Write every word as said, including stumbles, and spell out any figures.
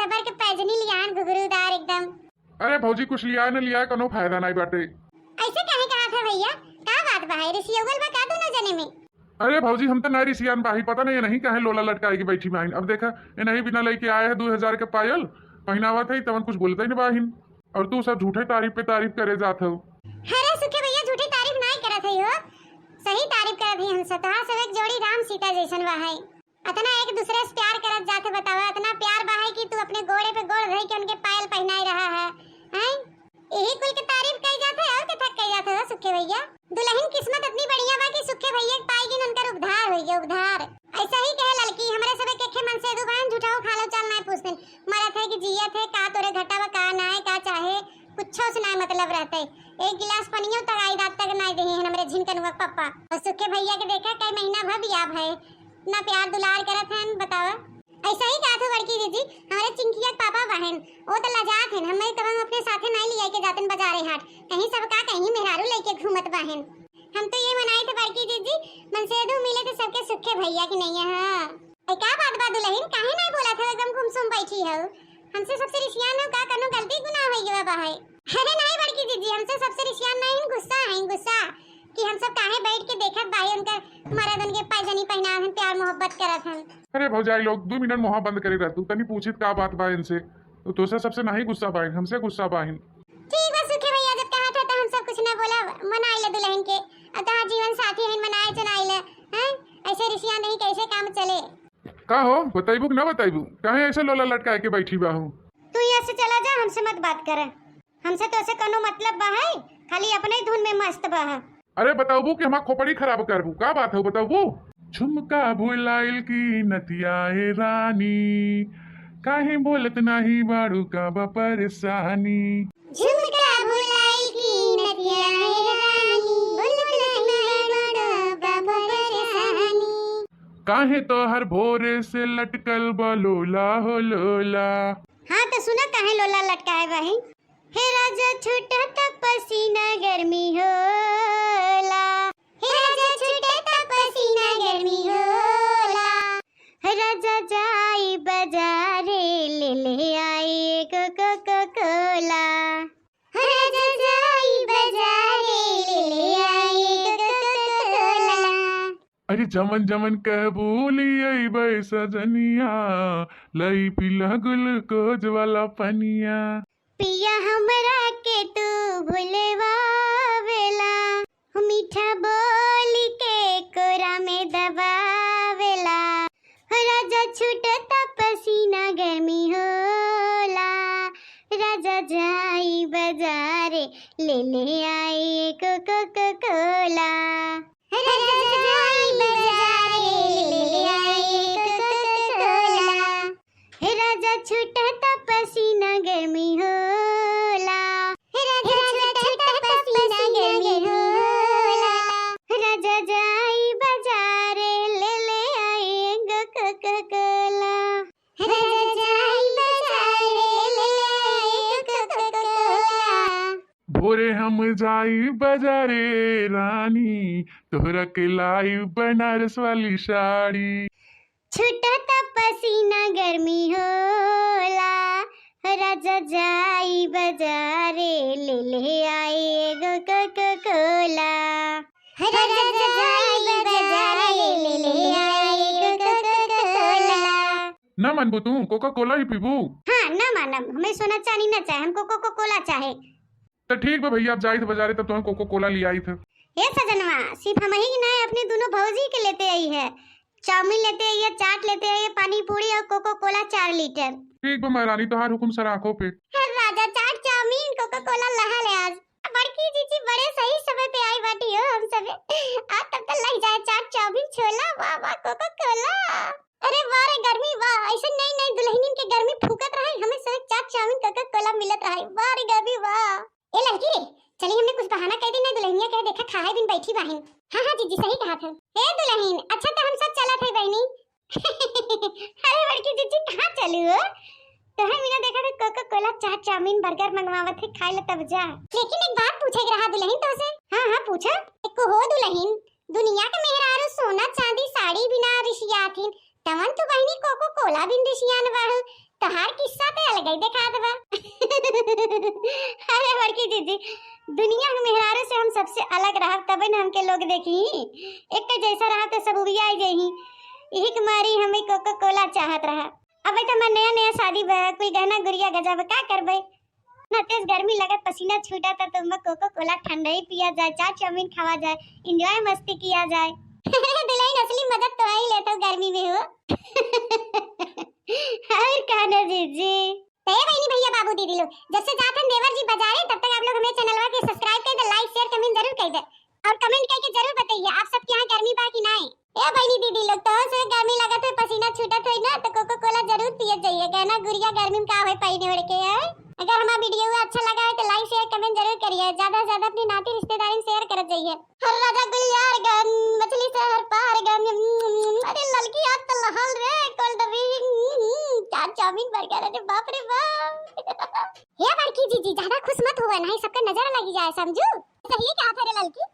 बर के पैजनी लियान घुघरूदार एकदम। अरे भौजी, कुछ लियाए न लियाए, कोनो फायदा नाई बाटे। ऐसे काहे कहत है भैया? का बात बा है? रिसियौल बा का दोनों जने में? अरे भौजी, हम तो नाई रिसियान बाही, पता नहीं ये नहीं काहे लोला लटकाए के बैठी बाहिन। अब देखा, ये नहीं बिना लेके आए है दो हजार के पायल, पहिनावत है, तवन कुछ बोलते ही न बाहिन। और तू सब झूठे तारीफ पे तारीफ करे जात हो। अरे सुखे भैया, झूठे तारीफ नाई करत है हो, सही तारीफ करत है। हम सतहा से एक जोड़ी राम सीता जैसन बा है। अतना एक दूसरे से प्यार करत जात है, बतावा, अतना प्यार बा है कि तू अपने गोड़े पे गोड़ धइ के उनके पायल पहिनाए रहा है, हैं? यही कुल के तारीफ कई जात है और के थक कई जात है हो सुखे भैया। दुलहिन किस्मत अतनी बढ़िया बा कि सुखे भैया के पाई गिन उनकर उद्धार होई गए, उद्धार। ऐसा ही कहे ललकी, हमरे सबे के खे मन से दू बहन झूठाऊ खालो चाल नाय पूछते। मरत है कि जियत है, का तोरे घटा बा, का नाय, का चाहे, कुछो से नाय मतलब रहते। एक गिलास पनियो तक आई दांत तक नाय देही हन हमरे झिनकनुआ के पप्पा। और सुखे भैया के देखा कई महीना भर बियाह भय, ना प्यार दुलार करत हन, बतावा। ऐसा ही कहत हो बड़की जीजी, हमारे चिंकिया के पापा बहन, वो तो लजात हन, हमें तब हम अपने साथे नाय लिया के जातन बाजारे हाट, कहीं सब का कहीं मेहरारू लेके घूमत बहन। हम तो ये मनाई थे बड़की जीजी, मनसेधु मिले थे सबके सुखे भैया की नैया। हाँ, ए, का बात बा दुलहिन, काहे नाय बोला था, एकदम गुमसुम बैठी हो? हमसे सबसे रिसियान हो का, कनो गलती गुनाह हो गया बा है? अरे नाय बड़की जीजी, हमसे सबसे रिसियान नाय, गुस्सा है, गुस्सा कि हम सब काहे बैठ के देखत बाही उनकर मरद उनके पैजनी पहनावत हन, प्यार मोहब्बत करत हन। अरे भौजाई लोग, दो मिनट मुहा बंद करे रह तू, तनी पूछित का बात बा इनसे। तो तोसे सबसे नाही गुस्सा बाहिन, हमसे गुस्सा बाहिन। ठीक बा सुखे भैया, जब कहा था तो हम सब कुछ ना बोला, मनाई ले दुलहिन के। अब तहार जीवन साथी है, मनाए चनाई ले, हैं? ऐसे रिसियान रही कैसे काम चले? का हो, बताइबू कि ना बताइबू? काहे ऐसे लोला लटकाए के बैठी बा हो? तू यहाँ से चला जा, हमसे मत बात करे। हमसे तोसे कोनो मतलब बा है? खाली अपने ही धुन में मस्त बा है। अरे बताउबू कि हमार खोपड़ी खराब करबू? का बात हो बताउबू? झुमका भुलाइल की नथिया ए रानी, काहे बोलत नाही बाड़ू, का बा परेशानी? झुमका भुलाइल की नथिया ए रानी, बोलत नाही बाड़ू, का बा परेशानी? काहे तोहर भोरे से लटकल बा लोला हो लोला? हाँ तो सुना काहे लोला लटकाए बाही। हे राजा छूटत पसीना गर्मी होला। हे राजा छूटत पसीना गर्मी होला। हे राजा जाई बजारे ले ले आई एगो कोको कोला। हे राजा जाई बजारे ले ले आई एगो कोको कोला। अरे जवन जवन कहबू लियइबै सजनिया, लई पीला ग्लूकोज वाला पनिया। पिया हमरा के तू भुलवावेला, मीठा बोली के कोरा में दबावेला। हो राजा छूटता पसीना गर्मी होला, राजा जाई बजारे ले ले आई एगो कोको कोला। राजा जाई बजारे ले ले आई कोको कोला। हे राजा छूटता पसीना गर्मी होला। हे राजा छूटता पसीना गर्मी होला। राजा जाई बजारे ले ले आई एगो कोको कोला। राजा जाई बजारे ले ले आई एगो कोको कोला। भोरे हम जाई बजारे रानी, तोहरा के लाई बनारस वाली साड़ी। छूटता पसीना गर्मी होला, राजा जाई बजारे ले ले आई एगो कोको कोला। राजा जाई बजारे ले ले आई एगो कोको कोला। ना मानबू तू, कोको कोला ही पीबू? हाँ, ना मानब, हमें सोना चांदी ना चाहे, हमको कोको कोला चाहे। तो ठीक बा भैया, आप जाइत बजारे तब तुहन कोको कोला लियाइत। हे सजनवा, सिर्फ हमही के नाय, अपने दुनो भौजी के लेते आई है। चाउमीन लेते आई है, चाट लेते आई है, पानी पूरी और कोको कोला चार लीटर। ठीक बा महारानी, तोहार हुकुम सर आँखों पे। हे राजा, चाट, चाउमीन, कोको कोला लहा ले आज। बड़की जीजी बड़े सही समय पे आई बाटी हो हम सबे। आ तब तो लग जाए चाट, चाउमीन, छोला, वाह वाह, कोको कोला। अरे वाह रे गर्मी वाह, ऐसे नई नई दुल्हनिन के गर्मी फूकत रहे, हमें सब चाट चाउमीन कोको कोला मिलत रहे। वाह रे गर्मी वाह। ए लड़की रे, चली हमने कुछ बहाना कह दी ना, दुल्हनिया कहे देखा खाए बिन बैठी बाहिन। हाँ हाँ जीजी सही कहा था। हे दुल्हन, अच्छा तो हम सब चलत है बहनी। अरे बड़की जीजी कहाँ चलू हो? तोहर बिना देखा तो कोको कोला चाट चाउमीन बर्गर मंगवावत है, खाए ला तब जा। लेकिन एक बात पूछे के रहा दुल्हन तोसे। हाँ हाँ पूछा। एक हो दुल्हन, दुनिया के मेहरारू सोना चांदी साड़ी बिना रिसियाथिन, तवन तू बहिनी कोको कोला बिन रिसियान बाहू। तोहार किस्सा तो अलग ही देखा देबा। अरे बड़की जीजी, दुनिया के मेहरारू से हम सबसे अलग रहब, तबे न हमके लोग देखी। एक जैसा रहब तो सब उबिया जइही। यही के मारी हमें कोको कोला चाहत रहा। अब तो हमार नया नया शादी बा, कोई गहना गुरिया गजा बा, का करबे? ना तेज गर्मी लगत, पसीना छूटा, तो तुम कोको कोला ठंडा ही पिया जाए, चाट चाउमीन खावा जाए, एंजॉय मस्ती किया जाए। दुल्हन असली मदद तो आई लेता गर्मी में हो। और का ना जीजी। तो ये बहनी भैया बाबू दीदी लोग, जब से जात हन देवर जी बाजारे, तब तक आप लोग हमें चैनलवा के सब्सक्राइब कर दे, लाइक शेयर कमेंट जरूर कर दे, और कमेंट करके जरूर बताइए आप सबके यहाँ गर्मी बा कि नहीं। ए बहनी दीदी लोग, तो से गर्मी लगत है, पसीना छूटत है ना, तो कोको कोला जरूर पियत जाइए। कहना गुरिया गर्मी में का होए पहिने ओढ़ के है। अगर हमारा वीडियो अच्छा लगा है तो लाइक शेयर कमेंट जरूर करिए, ज्यादा से ज्यादा अपनी नाती रिश्तेदारी में शेयर करत जाइए। हर राजा गुलियार गन, मछली शहर पार गन। अरे ललकी आज तो लहल रे कोल्ड ड्रिंक, चाट चाउमीन बर्गर, अरे बाप रे बाप। हे बड़की जीजी, ज्यादा खुश मत हुआ, नहीं सबका नजर लगी जाए, समझू? सही है क्या रे ललकी?